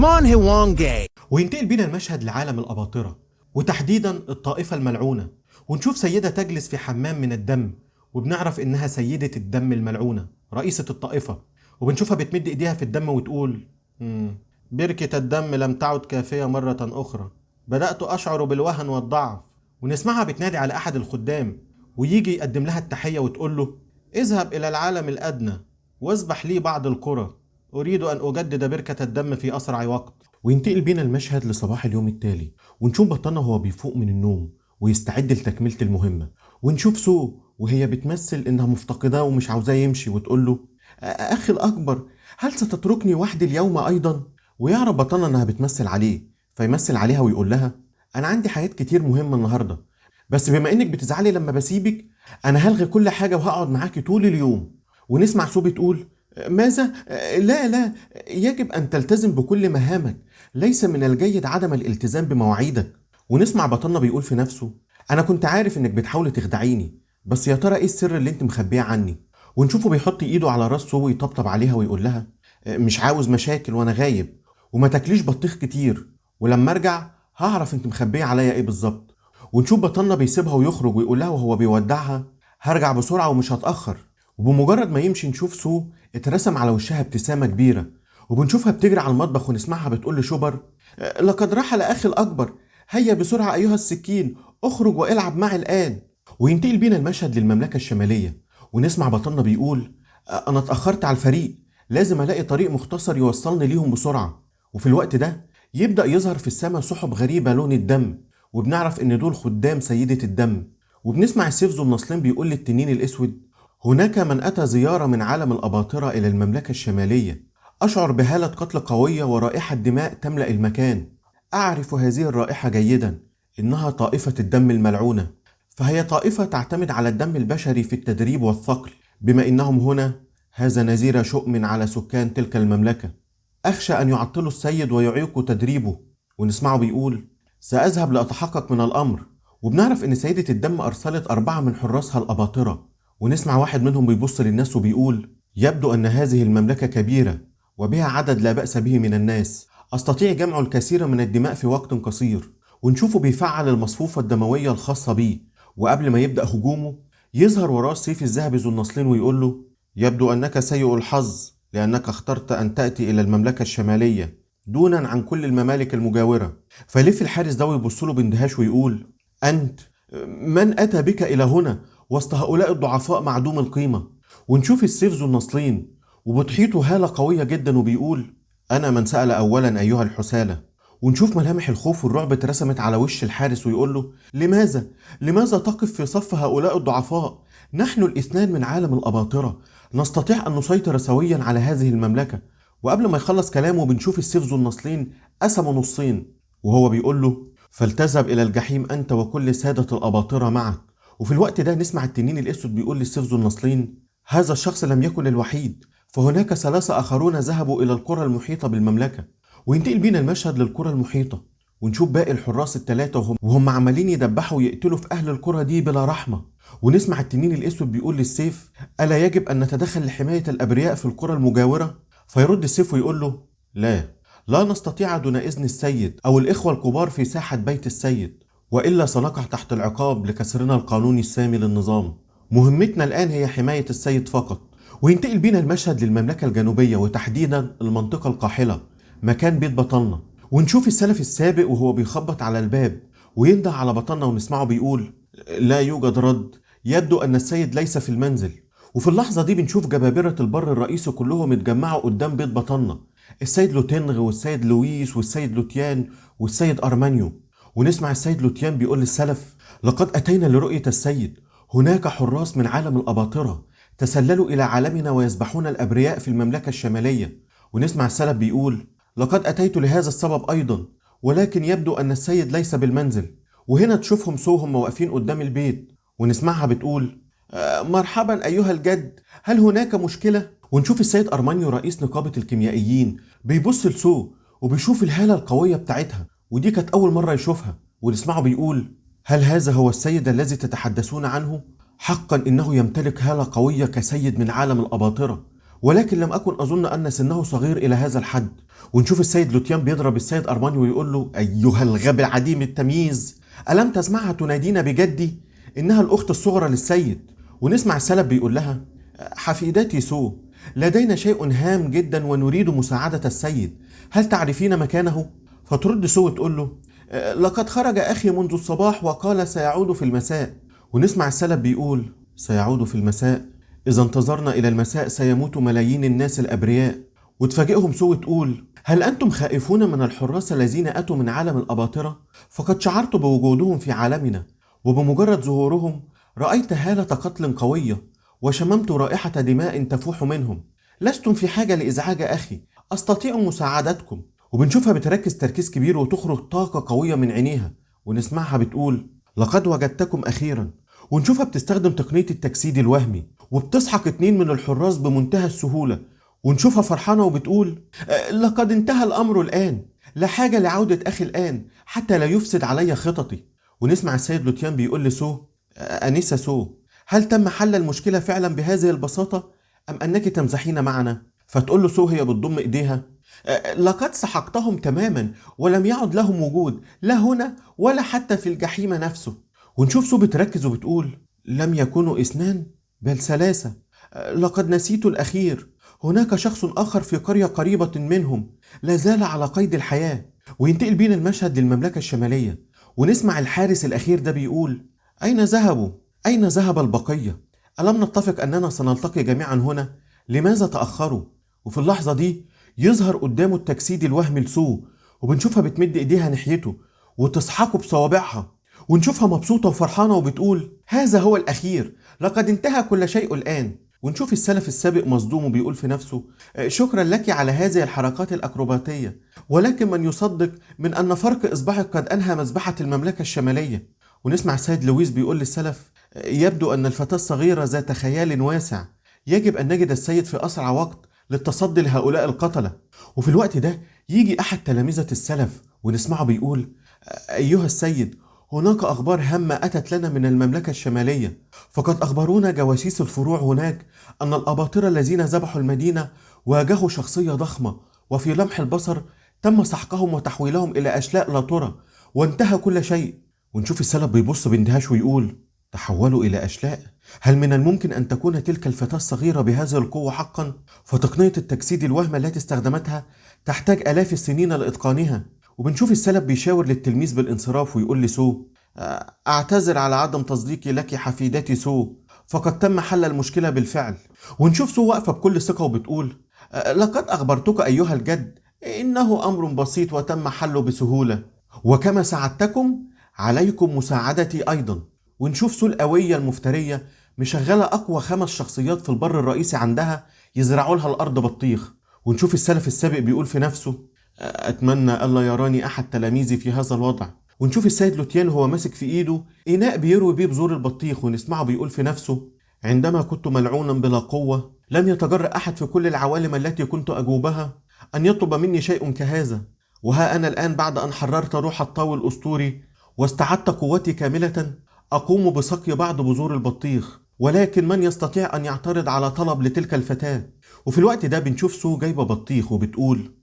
Manhiwange. وينتقل بينا المشهد لعالم الأباطرة، وتحديدا الطائفة الملعونة، ونشوف سيدة تجلس في حمام من الدم، وبنعرف إنها سيدة الدم الملعونة رئيسة الطائفة، وبنشوفها بتمد إيديها في الدم وتقول بركة الدم لم تعد كافية مرة أخرى، بدأت أشعر بالوهن والضعف. ونسمعها بتنادي على أحد الخدام ويجي يقدم لها التحية وتقول له اذهب إلى العالم الأدنى واذبح لي بعض القرى، أريد أن أجدد بركة الدم في أسرع وقت. وينتقل بينا المشهد لصباح اليوم التالي، ونشوف بطلنا وهو بيفوق من النوم ويستعد لتكملة المهمة، ونشوف سو وهي بتمثل إنها مفتقداه ومش عاوزاه يمشي، وتقول له أخي الأكبر هل ستتركني وحدي اليوم أيضا؟ ويعرف بطلنا إنها بتمثل عليه، فيمثل عليها ويقول لها أنا عندي حاجات كتير مهمة النهاردة، بس بما إنك بتزعلي لما بسيبك أنا هلغي كل حاجة وهقعد معاكي طول اليوم. ونسمع سو بتقول ماذا؟ لا لا، يجب أن تلتزم بكل مهامك، ليس من الجيد عدم الالتزام بمواعيدك. ونسمع بطلنا بيقول في نفسه أنا كنت عارف إنك بتحاولي تخدعيني، بس يا ترى إيه السر اللي أنت مخبيه عني؟ ونشوفه بيحط إيده على راس سو ويطبطب عليها ويقول لها مش عاوز مشاكل وأنا غايب، وما تاكليش بطيخ كتير، ولما أرجع هعرف أنت مخبيه عليا إيه بالظبط. ونشوف بطلنا بيسيبها ويخرج ويقول لها وهو بيودعها هرجع بسرعة ومش هتأخر. وبمجرد ما يمشي نشوف سو اترسم على وشها ابتسامة كبيرة، وبنشوفها بتجري على المطبخ ونسمعها بتقول لشوبر لقد رحل أخي الأكبر، هيا بسرعة أيها السكين، اخرج والعب معي الآن. وينتقل بينا المشهد للمملكة الشمالية، ونسمع بطلنا بيقول أنا اتأخرت على الفريق، لازم ألاقي طريق مختصر يوصلني ليهم بسرعة. وفي الوقت ده يبدأ يظهر في السماء سحب غريبة لون الدم، وبنعرف إن دول خدام سيدة الدم. وبنسمع السيف ذو النصلين بيقول للتنين الأسود هناك من أتى زيارة من عالم الأباطرة إلى المملكة الشمالية، أشعر بهالة قتل قوية ورائحة دماء تملأ المكان، أعرف هذه الرائحة جيدا، إنها طائفة الدم الملعونة، فهي طائفة تعتمد على الدم البشري في التدريب والثقل، بما إنهم هنا هذا نذير شؤم على سكان تلك المملكة، أخشى أن يعطلوا السيد ويعيقوا تدريبه. ونسمعه بيقول سأذهب لأتحقق من الأمر. وبنعرف إن سيدة الدم أرسلت 4 من حراسها الأباطرة، ونسمع واحد منهم بيبص للناس وبيقول يبدو أن هذه المملكة كبيرة وبها عدد لا بأس به من الناس، أستطيع جمع الكثير من الدماء في وقت قصير. ونشوفه بيفعل المصفوفة الدموية الخاصة بيه، وقبل ما يبدأ هجومه يظهر وراه السيف الذهبي ذو النصلين ويقول له يبدو أنك سيء الحظ لأنك اخترت أن تأتي إلى المملكة الشمالية دونا عن كل الممالك المجاورة. فيلف الحارس ده ويبص له باندهاش ويقول أنت من أتى بك إلى هنا وسط هؤلاء الضعفاء معدوم القيمة؟ ونشوف السيف ذو النصلين وبتحيطه هالة قوية جدا وبيقول أنا من سأل أولا أيها الحسالة. ونشوف ملامح الخوف والرعب اترسمت على وش الحارس ويقول له لماذا؟ لماذا تقف في صف هؤلاء الضعفاء؟ نحن الاثنان من عالم الأباطرة، نستطيع أن نسيطر سويا على هذه المملكة. وقبل ما يخلص كلامه بنشوف السيف ذو النصلين قسمه نصين وهو بيقول له فلتذهب إلى الجحيم أنت وكل سادة الأباطرة معك. وفي الوقت ده نسمع التنين الأسود بيقول للسيف ذو النصلين هذا الشخص لم يكن الوحيد، فهناك 3 آخرون ذهبوا إلى القرى المحيطة بالمملكة. وينتقل بينا المشهد للقرى المحيطة، ونشوف باقي الحراس ال3 وهم عمالين يدبحوا ويقتلوا في أهل القرى دي بلا رحمة. ونسمع التنين الأسود بيقول للسيف ألا يجب أن نتدخل لحماية الأبرياء في القرى المجاورة؟ فيرد السيف ويقول له لا، لا نستطيع دون إذن السيد أو الإخوة الكبار في ساحة بيت السيد، وإلا سنقع تحت العقاب لكسرنا القانوني السامي للنظام. مهمتنا الآن هي حماية السيد فقط. وينتقل بينا المشهد للمملكة الجنوبية وتحديدا المنطقة القاحلة مكان بيت بطلنا، ونشوف السلف السابق وهو بيخبط على الباب وينده على بطلنا ونسمعه بيقول لا يوجد رد، يبدو أن السيد ليس في المنزل. وفي اللحظة دي بنشوف جبابرة البر الرئيسي كلهم اتجمعوا قدام بيت بطلنا، السيد لوتينغ والسيد لويس والسيد لوتيان والسيد أرمانيو. ونسمع السيد لوتيان بيقول للسلف لقد أتينا لرؤية السيد، هناك حراس من عالم الأباطرة تسللوا إلى عالمنا ويذبحون الأبرياء في المملكة الشمالية. ونسمع السلف بيقول لقد أتيت لهذا السبب أيضا، ولكن يبدو أن السيد ليس بالمنزل. وهنا تشوفهم سوهم واقفين قدام البيت، ونسمعها بتقول مرحبا أيها الجد، هل هناك مشكلة؟ ونشوف السيد أرمانيو رئيس نقابة الكيميائيين بيبص لسو وبيشوف الهالة القوية بتاعتها، ودي كانت أول مرة يشوفها. ونسمعه بيقول هل هذا هو السيد الذي تتحدثون عنه؟ حقا إنه يمتلك هالة قوية كسيد من عالم الأباطرة. ولكن لم أكن أظن أن سنه صغير إلى هذا الحد. ونشوف السيد لوتيان بيضرب السيد أرماني ويقول له أيها الغبي عديم التمييز، ألم تسمعها تنادينا بجدي؟ إنها الأخت الصغرى للسيد. ونسمع السلف بيقول لها حفيدتي سو، لدينا شيء هام جدا ونريد مساعدة السيد، هل تعرفين مكانه؟ فترد سو تقول له لقد خرج أخي منذ الصباح وقال سيعود في المساء. ونسمع السلف بيقول سيعود في المساء، إذا انتظرنا إلى المساء سيموت ملايين الناس الأبرياء. وتفاجئهم سو تقول هل أنتم خائفون من الحراس الذين أتوا من عالم الأباطرة؟ فقد شعرت بوجودهم في عالمنا، وبمجرد ظهورهم رأيت هالة قتل قوية وشممت رائحة دماء تفوح منهم. لستم في حاجة لإزعاج أخي، أستطيع مساعدتكم. وبنشوفها بتركز تركيز كبير وتخرج طاقة قوية من عينيها، ونسمعها بتقول لقد وجدتكم أخيرا. ونشوفها بتستخدم تقنية التجسيد الوهمي وبتسحق 2 من الحراس بمنتهى السهولة. ونشوفها فرحانة وبتقول لقد انتهى الأمر الآن، لا حاجة لعودة أخي الآن حتى لا يفسد علي خططي. ونسمع السيد لوتيان بيقول لسو أنسة سو، هل تم حل المشكلة فعلا بهذه البساطة أم أنك تمزحين معنا؟ فتقول له سو هي بتضم إيديها لقد سحقتهم تماما ولم يعد لهم وجود لا هنا ولا حتى في الجحيم نفسه. ونشوف سو بتركز وبتقول لم يكونوا 2 بل 3، لقد نسيت الأخير، هناك شخص آخر في قرية قريبة منهم لا زال على قيد الحياة. وينتقل بينا المشهد للمملكة الشمالية، ونسمع الحارس الأخير ده بيقول أين ذهبوا؟ أين ذهب البقية؟ ألم نتفق أننا سنلتقي جميعا هنا؟ لماذا تأخروا؟ وفي اللحظة دي يظهر قدامه التجسيد الوهمي لسو، وبنشوفها بتمد إيديها ناحيته وتسحقه بصوابعها، ونشوفها مبسوطة وفرحانة وبتقول هذا هو الأخير، لقد انتهى كل شيء الآن. ونشوف السلف السابق مصدوم وبيقول في نفسه شكرا لك على هذه الحركات الأكروباتية، ولكن من يصدق من أن فرق إصبعك قد أنهى مذبحة المملكة الشمالية. ونسمع السيد لويس بيقول للسلف يبدو أن الفتاة الصغيرة ذات خيال واسع، يجب أن نجد السيد في أسرع وقت للتصدي لهؤلاء القتلة. وفي الوقت ده يجي أحد تلامذة السلف ونسمعه بيقول أيها السيد، هناك أخبار هامة أتت لنا من المملكة الشمالية، فقد أخبرونا جواسيس الفروع هناك أن الأباطرة الذين ذبحوا المدينة واجهوا شخصية ضخمة، وفي لمح البصر تم سحقهم وتحويلهم إلى أشلاء لا ترى، وانتهى كل شيء. ونشوف السلف بيبص باندهاش ويقول تحولوا إلى أشلاء؟ هل من الممكن أن تكون تلك الفتاة الصغيرة بهذه القوة حقا؟ فتقنية التجسيد الوهمة التي استخدمتها تحتاج آلاف السنين لإتقانها. وبنشوف السلف بيشاور للتلميذ بالانصراف ويقول لسو أعتذر على عدم تصديقي لك حفيدتي سو، فقد تم حل المشكلة بالفعل. ونشوف سو واقفة بكل ثقة وبتقول لقد أخبرتك أيها الجد، إنه أمر بسيط وتم حله بسهولة، وكما ساعدتكم عليكم مساعدتي أيضا. ونشوف سو القوية المفترية مشغلة أقوى 5 شخصيات في البر الرئيسي عندها يزرعوا لها الأرض بطيخ. ونشوف السلف السابق بيقول في نفسه أتمنى ألا يراني أحد تلاميذي في هذا الوضع. ونشوف السيد لوتيان هو ماسك في إيده إناء بيروي بيه بذور البطيخ، ونسمعه بيقول في نفسه عندما كنت ملعونا بلا قوة لم يتجرأ أحد في كل العوالم التي كنت أجوبها أن يطلب مني شيء كهذا، وها أنا الآن بعد أن حررت روح الطاو الأسطوري واستعدت قوتي كاملة أقوم بسقي بعض بذور البطيخ، ولكن من يستطيع أن يعترض على طلب لتلك الفتاة؟ وفي الوقت ده بنشوف سو جايبة بطيخ وبتقول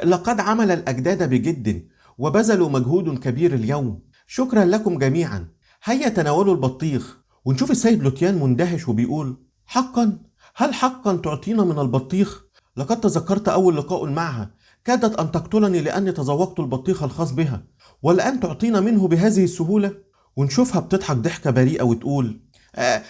لقد عمل الأجداد بجد وبذلوا مجهود كبير اليوم، شكرا لكم جميعا، هيا تناولوا البطيخ. ونشوف السيد لوتيان مندهش وبيقول حقا؟ هل حقا تعطينا من البطيخ؟ لقد تذكرت أول لقاء معها كادت أن تقتلني لأني تذوقت البطيخ الخاص بها، والآن تعطينا منه بهذه السهولة؟ ونشوفها بتضحك ضحكة بريئة وتقول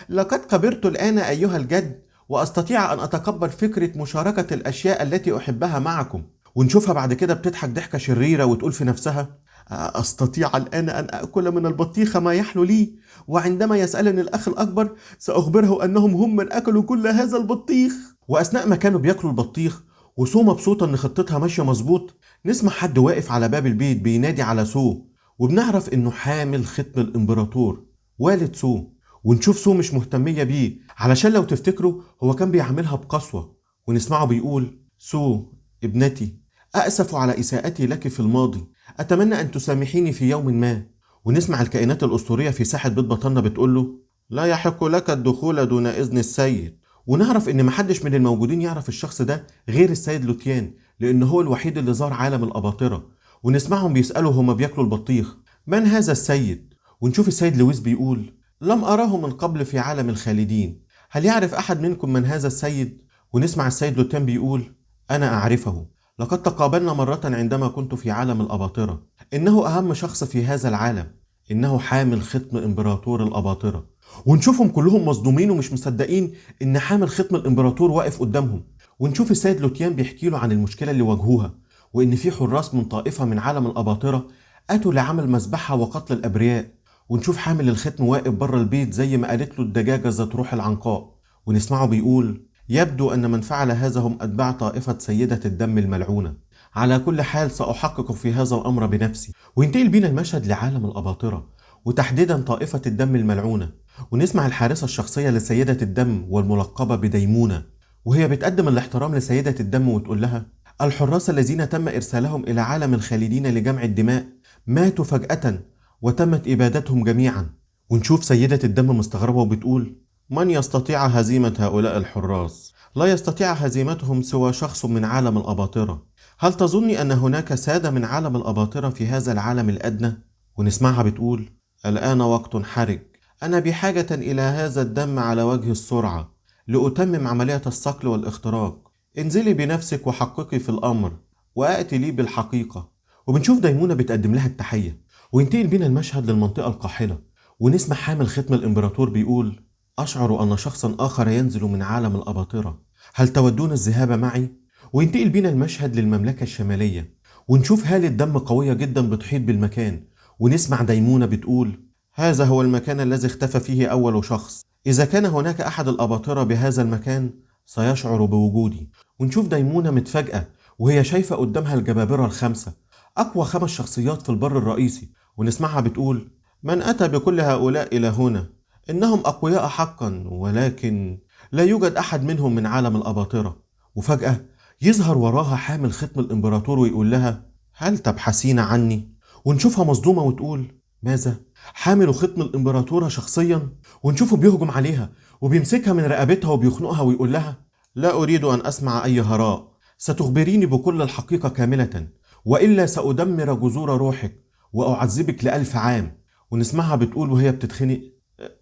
لقد كبرت الآن أيها الجد وأستطيع أن أتقبل فكرة مشاركة الأشياء التي أحبها معكم. ونشوفها بعد كده بتضحك ضحكة شريرة وتقول في نفسها أستطيع الآن أن أكل من البطيخة ما يحلو لي، وعندما يسألني الأخ الأكبر سأخبره أنهم هم من أكلوا كل هذا البطيخ. وأثناء ما كانوا بياكلوا البطيخ وسو مبسوطة إن خطتها ماشية مظبوط، نسمع حد واقف على باب البيت بينادي على سو، وبنعرف إنه حامل ختم الإمبراطور والد سو. ونشوف سو مش مهتمية بيه علشان لو تفتكروا هو كان بيعاملها بقسوة، ونسمعه بيقول سو ابنتي أأسف على إساءتي لك في الماضي، أتمنى أن تسامحيني في يوم ما. ونسمع الكائنات الأسطورية في ساحة بيت بطلنا بتقوله لا يحق لك الدخول دون إذن السيد. ونعرف إن محدش من الموجودين يعرف الشخص ده غير السيد لوتيان، لأن هو الوحيد اللي زار عالم الأباطرة. ونسمعهم بيسألوا هما بياكلوا البطيخ: من هذا السيد؟ ونشوف السيد لويس بيقول: لم أراه من قبل في عالم الخالدين، هل يعرف أحد منكم من هذا السيد؟ ونسمع السيد لوتيان بيقول: أنا أعرفه، لقد تقابلنا مرة عندما كنت في عالم الأباطرة، إنه أهم شخص في هذا العالم، إنه حامل ختم إمبراطور الأباطرة. ونشوفهم كلهم مصدومين ومش مصدقين إن حامل ختم الإمبراطور واقف قدامهم. ونشوف السيد لوتيان بيحكي له عن المشكلة اللي واجهوها، وإن في حراس من طائفة من عالم الأباطرة أتوا لعمل مذبحة وقتل الأبرياء. ونشوف حامل الختم واقف بره البيت زي ما قالت له الدجاجة ذات روح العنقاء. ونسمعه بيقول: يبدو أن من فعل هذا هم أتباع طائفة سيدة الدم الملعونة، على كل حال سأحقق في هذا الأمر بنفسي. وينتقل بينا المشهد لعالم الأباطرة، وتحديدا طائفة الدم الملعونة. ونسمع الحارسة الشخصية لسيدة الدم والملقبة بديمونة وهي بتقدم الاحترام لسيدة الدم وتقول لها: الحراس الذين تم إرسالهم إلى عالم الخالدين لجمع الدماء ماتوا فجأة وتمت إبادتهم جميعا. ونشوف سيدة الدم مستغربة وبتقول: من يستطيع هزيمة هؤلاء الحراس؟ لا يستطيع هزيمتهم سوى شخص من عالم الأباطرة. هل تظني أن هناك سادة من عالم الأباطرة في هذا العالم الأدنى؟ ونسمعها بتقول: الآن وقت حرج، أنا بحاجة إلى هذا الدم على وجه السرعة لأتمم عملية الصقل والاختراق. انزلي بنفسك وحققي في الأمر وأأتي لي بالحقيقة. وبنشوف ديمونة بتقدم لها التحية. وينتقل بينا المشهد للمنطقة القاحلة، ونسمع حامل ختم الإمبراطور بيقول: أشعر أن شخصا آخر ينزل من عالم الأباطرة، هل تودون الذهاب معي؟ وينتقل بينا المشهد للمملكة الشمالية، ونشوف هالة دم قوية جدا بتحيط بالمكان. ونسمع ديمونة بتقول: هذا هو المكان الذي اختفى فيه أول شخص، إذا كان هناك أحد الأباطرة بهذا المكان سيشعر بوجودي. ونشوف ديمونة متفاجئة وهي شايفة قدامها الجبابرة الخمسة، أقوى 5 شخصيات في البر الرئيسي. ونسمعها بتقول: من أتى بكل هؤلاء إلى هنا؟ إنهم أقوياء حقا، ولكن لا يوجد أحد منهم من عالم الأباطرة. وفجأة يظهر وراها حامل ختم الإمبراطور ويقول لها: هل تبحثين عني؟ ونشوفها مصدومة وتقول: ماذا؟ حامل ختم الإمبراطورة شخصيا؟ ونشوفه بيهجم عليها وبيمسكها من رقبتها وبيخنقها ويقول لها: لا أريد أن أسمع أي هراء، ستخبريني بكل الحقيقة كاملة، وإلا سأدمر جذور روحك وأعذبك ل1000 عام. ونسمعها بتقول وهي بتتخنق: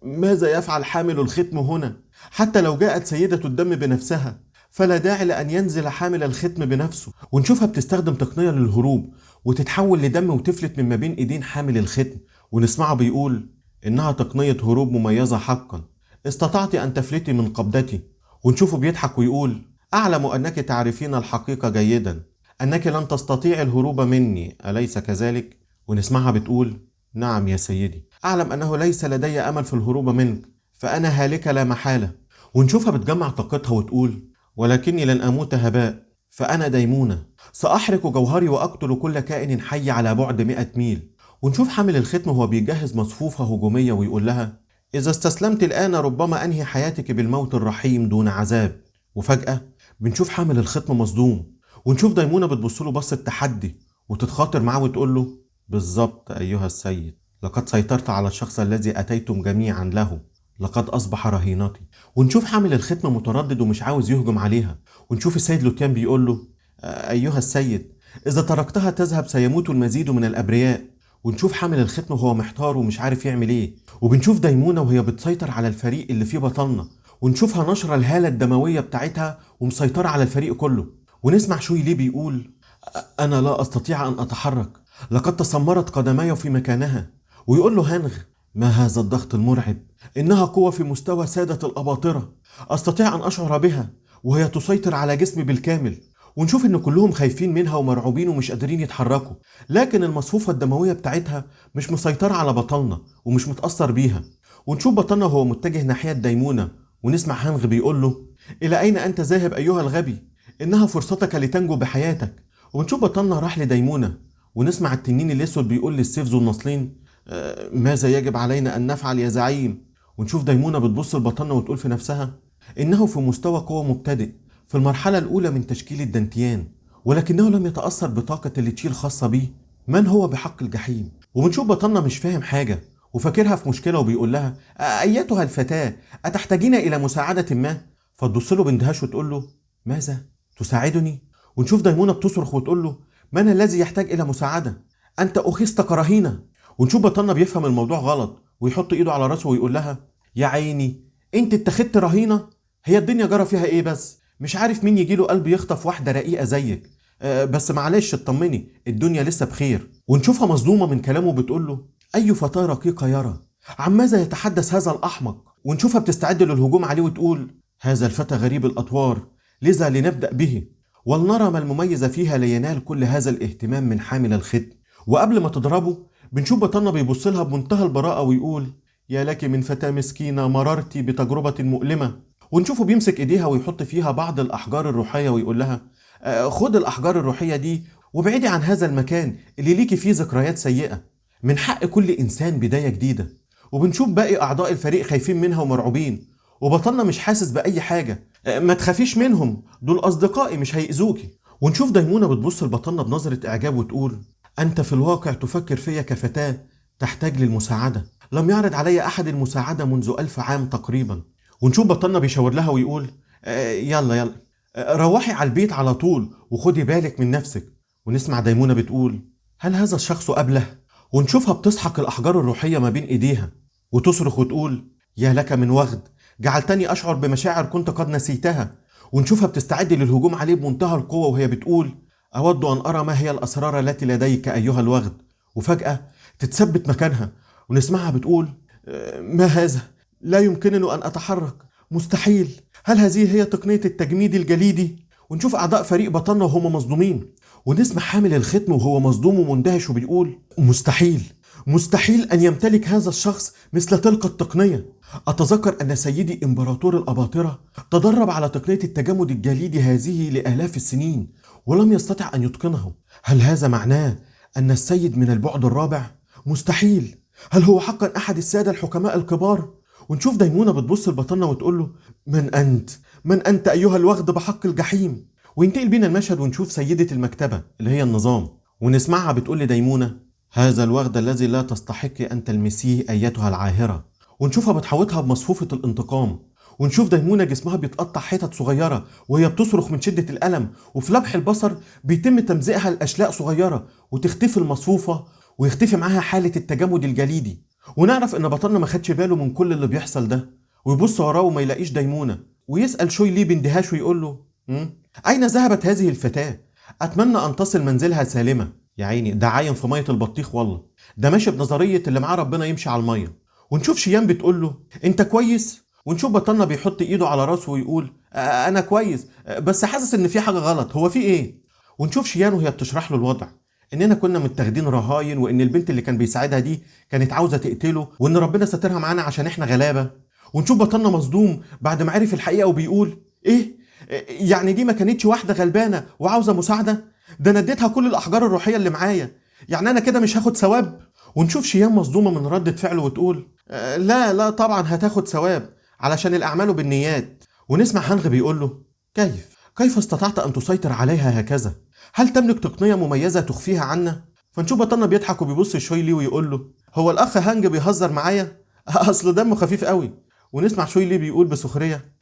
ماذا يفعل حامل الختم هنا؟ حتى لو جاءت سيدة الدم بنفسها فلا داعي لأن ينزل حامل الختم بنفسه. ونشوفها بتستخدم تقنية للهروب وتتحول لدم وتفلت من ما بين ايدين حامل الختم. ونسمعه بيقول: إنها تقنية هروب مميزة حقا، استطعت أن تفلتي من قبضتي. ونشوفه بيضحك ويقول: أعلم أنك تعرفين الحقيقة جيدا، أنك لن تستطيع الهروب مني، أليس كذلك؟ ونسمعها بتقول: نعم يا سيدي، أعلم أنه ليس لدي أمل في الهروب منك، فأنا هالكة لا محالة. ونشوفها بتجمع طاقتها وتقول: ولكني لن أموت هباء، فأنا ديمونة، سأحرق جوهري وأقتل كل كائن حي على بعد 100 ميل. ونشوف حامل الختم وهو بيجهز مصفوفة هجومية ويقول لها: إذا استسلمت الآن ربما أنهي حياتك بالموت الرحيم دون عذاب. وفجأة بنشوف حامل الختم مصدوم، ونشوف ديمونة بتبص له بصة تحدي وتتخاطر معاه وتقول له: بالضبط أيها السيد، لقد سيطرت على الشخص الذي أتيتم جميعا له، لقد أصبح رهينتي. ونشوف حامل الختم متردد ومش عاوز يهجم عليها. ونشوف السيد لوتيان بيقول له: أيها السيد، إذا تركتها تذهب سيموت المزيد من الأبرياء. ونشوف حامل الختم وهو محتار ومش عارف يعمل ايه. وبنشوف ديمونة وهي بتسيطر على الفريق اللي فيه بطلنا، ونشوفها نشرة الهالة الدموية بتاعتها ومسيطرة على الفريق كله. ونسمع شوي ليه بيقول: أنا لا أستطيع أن أتحرك، لقد تسمرت قدماي في مكانها. ويقول له هانغ: ما هذا الضغط المرعب؟ إنها قوة في مستوى سادة الأباطرة، أستطيع أن أشعر بها وهي تسيطر على جسمي بالكامل. ونشوف إن كلهم خايفين منها ومرعوبين ومش قادرين يتحركوا، لكن المصفوفة الدموية بتاعتها مش مسيطرة على بطلنا ومش متأثر بيها. ونشوف بطلنا وهو متجه ناحية ديمونة، ونسمع هانغ بيقول له: إلى أين أنت ذاهب أيها الغبي؟ إنها فرصتك لتنجو بحياتك. ونشوف بطلنا راح لديمونة، ونسمع التنين الأسود بيقول للسيف ذو النصلين: ماذا يجب علينا أن نفعل يا زعيم؟ ونشوف ديمونة بتبص لبطلنا وتقول في نفسها: إنه في مستوى قوة مبتدئ في المرحلة الأولى من تشكيل الدانتيان، ولكنه لم يتأثر بطاقة اللي الخاصة به، من هو بحق الجحيم؟ وبنشوف بطلنا مش فاهم حاجة وفاكرها في مشكلة وبيقول لها: أيتها الفتاة، أتحتاجين إلى مساعدة ما؟ فتبص له باندهاش وتقول له ماذا؟ تساعدني؟ ونشوف ديمونة بتصرخ وتقول له من الذي يحتاج إلى مساعدة؟ أنت أخذت كرهينة. ونشوف بطلنا بيفهم الموضوع غلط ويحط إيده على راسه ويقول لها يا عيني أنت اتخذت رهينة؟ هي الدنيا جرى فيها إيه بس؟ مش عارف مين يجيله قلب يخطف واحدة رقيقة زيك، بس معلش اطمني الدنيا لسه بخير. ونشوفها مصدومة من كلامه بتقول له أي فتاة رقيقة يرى؟ عن ماذا يتحدث هذا الأحمق؟ ونشوفها بتستعد للهجوم عليه وتقول هذا الفتى غريب الأطوار، لذا لنبدأ به ولنرى ما المميز فيها لينال كل هذا الاهتمام من حامل الختم. وقبل ما تضربه بنشوف بطلنا بيبص لها بمنتهى البراءة ويقول يا لك من فتاة مسكينة مررت بتجربة مؤلمة. ونشوفه بيمسك ايديها ويحط فيها بعض الأحجار الروحية ويقول لها خد الأحجار الروحية دي وابعدي عن هذا المكان اللي ليكي فيه ذكريات سيئة، من حق كل إنسان بداية جديدة. وبنشوف باقي أعضاء الفريق خايفين منها ومرعوبين، وبطلنا مش حاسس بأي حاجة، ما تخافيش منهم دول أصدقائي مش هيأذوكي. ونشوف ديمونة بتبص لبطلنا بنظرة إعجاب وتقول أنت في الواقع تفكر فيا كفتاة تحتاج للمساعدة، لم يعرض علي أحد المساعدة منذ 1000 عام تقريبا. ونشوف بطلنا بيشاور لها ويقول يلا يلا روحي على البيت على طول وخدي بالك من نفسك. ونسمع ديمونة بتقول هل هذا الشخص أبله؟ ونشوفها بتسحق الأحجار الروحية ما بين إيديها وتصرخ وتقول يا لك من وغد، جعلتني أشعر بمشاعر كنت قد نسيتها. ونشوفها بتستعد للهجوم عليه بمنتهى القوة وهي بتقول أود أن أرى ما هي الأسرار التي لديك أيها الوغد. وفجأة تتثبت مكانها ونسمعها بتقول ما هذا؟ لا يمكنني أن أتحرك، مستحيل، هل هذه هي تقنية التجميد الجليدي؟ ونشوف أعضاء فريق بطلنا وهم مصدومين، ونسمع حامل الختم وهو مصدوم ومندهش وبيقول مستحيل، مستحيل أن يمتلك هذا الشخص مثل تلك التقنية. أتذكر أن سيدي إمبراطور الأباطرة تدرب على تقنية التجمد الجليدي هذه لآلاف السنين ولم يستطع أن يتقنه. هل هذا معناه أن السيد من البعد الرابع؟ مستحيل، هل هو حقا أحد السادة الحكماء الكبار؟ ونشوف ديمونة بتبص لبطلنا وتقول له من أنت؟ من أنت أيها الوغد بحق الجحيم؟ وينتقل بينا المشهد ونشوف سيدة المكتبة اللي هي النظام، ونسمعها بتقول لديمونة هذا الوغد الذي لا تستحق أن تلمسيه أيتها العاهرة. ونشوفها بتحوطها بمصفوفة الانتقام، ونشوف ديمونة جسمها بيتقطع حتت صغيرة وهي بتصرخ من شدة الألم، وفي لمح البصر بيتم تمزيقها لأشلاء صغيرة وتختفي المصفوفة ويختفي معاها حالة التجمد الجليدي. ونعرف ان بطلنا ما خدش باله من كل اللي بيحصل ده، ويبص وراه وما يلاقيش ديمونة، ويسأل شوي ليه باندهاش ويقول له أين ذهبت هذه الفتاة؟ أتمنى أن تصل منزلها سالمة. يا عيني ده عايم في مية البطيخ والله، ده ماشي بنظرية اللي معاه ربنا يمشي على المية. ونشوف شيام بتقول له أنت كويس؟ ونشوف بطلنا بيحط إيده على راسه ويقول أنا كويس بس حاسس إن في حاجة غلط، هو في إيه؟ ونشوف شيان وهي بتشرح له الوضع، إننا كنا متاخدين رهاين، وإن البنت اللي كان بيساعدها دي كانت عاوزة تقتله، وإن ربنا سترها معانا عشان إحنا غلابة. ونشوف بطلنا مصدوم بعد ما عرف الحقيقة وبيقول إيه؟ يعني دي ما كانتش واحدة غلبانة وعاوزة مساعدة؟ ده انا اديتها كل الأحجار الروحية اللي معايا، يعني أنا كده مش هاخد ثواب؟ ونشوف شيام مصدومة من ردة فعله وتقول لا لا طبعا هتاخد ثواب علشان الأعمال بالنيات. ونسمع هانغ بيقول له كيف استطعت أن تسيطر عليها هكذا؟ هل تملك تقنية مميزة تخفيها عنا؟ فنشوف بطلنا بيضحك وبيبص شويلي ويقول له هو الأخ هانج بيهزر معايا؟ أصل دمه خفيف قوي. ونسمع شويلي بيقول بسخرية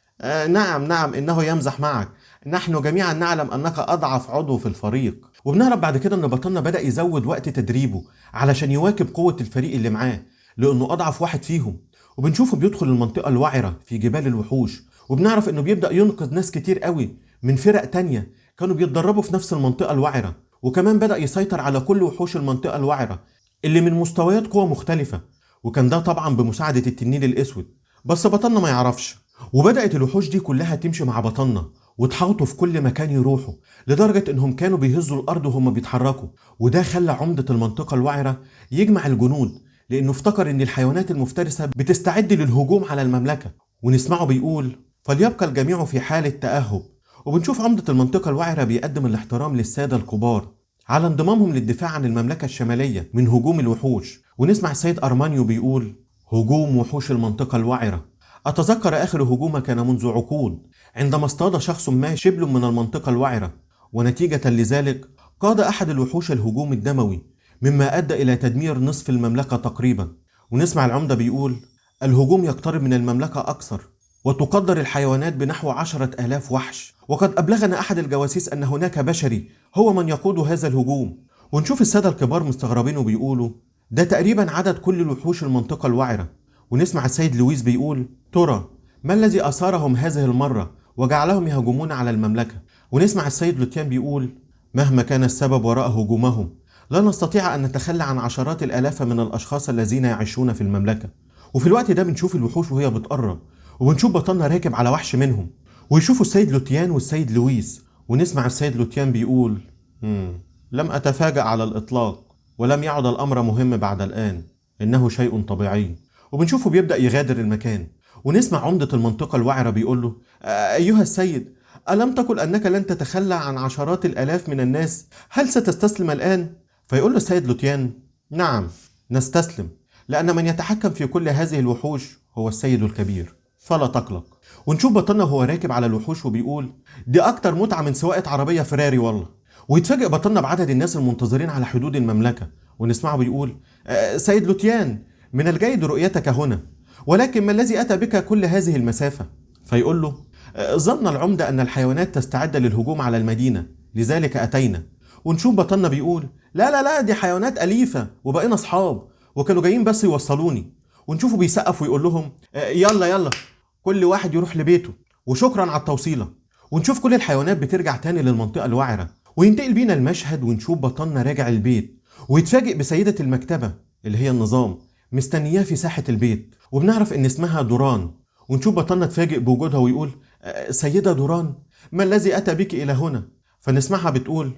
نعم نعم إنه يمزح معك، نحن جميعا نعلم أنك أضعف عضو في الفريق. وبنعرف بعد كده أن بطلنا بدأ يزود وقت تدريبه علشان يواكب قوة الفريق اللي معاه لأنه أضعف واحد فيهم. وبنشوفه بيدخل المنطقة الوعرة في جبال الوحوش، وبنعرف أنه بيبدأ ينقذ ناس كتير قوي من فرق تانية كانوا بيتدربوا في نفس المنطقة الوعرة، وكمان بدأ يسيطر على كل وحوش المنطقة الوعرة اللي من مستويات قوة مختلفة، وكان ده طبعا بمساعدة التنين الأسود، بس بطلنا ما يعرفش. وبدأت الوحوش دي كلها تمشي مع بطلنا وتحاوطوا في كل مكان يروحوا، لدرجة انهم كانوا بيهزوا الارض وهم بيتحركوا، وده خلى عمدة المنطقة الوعرة يجمع الجنود لانه افتكر ان الحيوانات المفترسة بتستعد للهجوم على المملكة. ونسمعه بيقول فليبقى الجميع في حالة تأهب. وبنشوف عمدة المنطقة الوعرة بيقدم الاحترام للسادة الكبار على انضمامهم للدفاع عن المملكة الشمالية من هجوم الوحوش. ونسمع السيد أرمانيو بيقول هجوم وحوش المنطقة الوعرة، أتذكر آخر هجوم كان منذ عقود عندما اصطاد شخص ما شبل من المنطقة الوعرة، ونتيجة لذلك قاد أحد الوحوش الهجوم الدموي مما أدى إلى تدمير نصف المملكة تقريبا. ونسمع العمدة بيقول الهجوم يقترب من المملكة أكثر، وتقدر الحيوانات بنحو 10,000 وحش، وقد أبلغنا أحد الجواسيس أن هناك بشري هو من يقود هذا الهجوم. ونشوف السادة الكبار مستغربين وبيقولوا ده تقريبا عدد كل الوحوش المنطقة الوعرة. ونسمع السيد لويس بيقول ترى ما الذي أثارهم هذه المرة وجعلهم يهجمون على المملكة؟ ونسمع السيد لوتيان بيقول مهما كان السبب وراء هجومهم لا نستطيع أن نتخلى عن عشرات الآلاف من الأشخاص الذين يعيشون في المملكة. وفي الوقت ده بنشوف الوحوش وهي بتقرب، وبنشوف بطلنا راكب على وحش منهم، ويشوفوا السيد لوتيان والسيد لويس. ونسمع السيد لوتيان بيقول لم أتفاجأ على الإطلاق، ولم يعد الأمر مهم بعد الآن، إنه شيء طبيعي. وبنشوفه بيبدأ يغادر المكان. ونسمع عمدة المنطقة الوعرة بيقول له أيها السيد، ألم تقل أنك لن تتخلى عن عشرات الآلاف من الناس؟ هل ستستسلم الآن؟ فيقول له السيد لوتيان نعم نستسلم، لأن من يتحكم في كل هذه الوحوش هو السيد الكبير، فلا تقلق. ونشوف بطلنا وهو راكب على الوحوش وبيقول دي أكتر متعة من سواقة عربية فراري والله. ويتفاجئ بطلنا بعدد الناس المنتظرين على حدود المملكة، ونسمعه بيقول سيد لوتيان من الجيد رؤيتك هنا، ولكن ما الذي أتى بك كل هذه المسافة؟ فيقول له ظن العمدة أن الحيوانات تستعد للهجوم على المدينة لذلك أتينا. ونشوف بطلنا بيقول لا لا لا، دي حيوانات أليفة وبقينا أصحاب وكانوا جايين بس يوصلوني. ونشوفه بيسقف ويقول لهم يلا يلا كل واحد يروح لبيته وشكرا على التوصيلة. ونشوف كل الحيوانات بترجع تاني للمنطقة الوعرة. وينتقل بينا المشهد ونشوف بطلنا راجع البيت، ويتفاجئ بسيدة المكتبة اللي هي النظام مستنياه في ساحة البيت، وبنعرف ان اسمها دوران. ونشوف بطلنا تفاجئ بوجودها ويقول سيدة دوران، ما الذي أتى بك إلى هنا؟ فنسمعها بتقول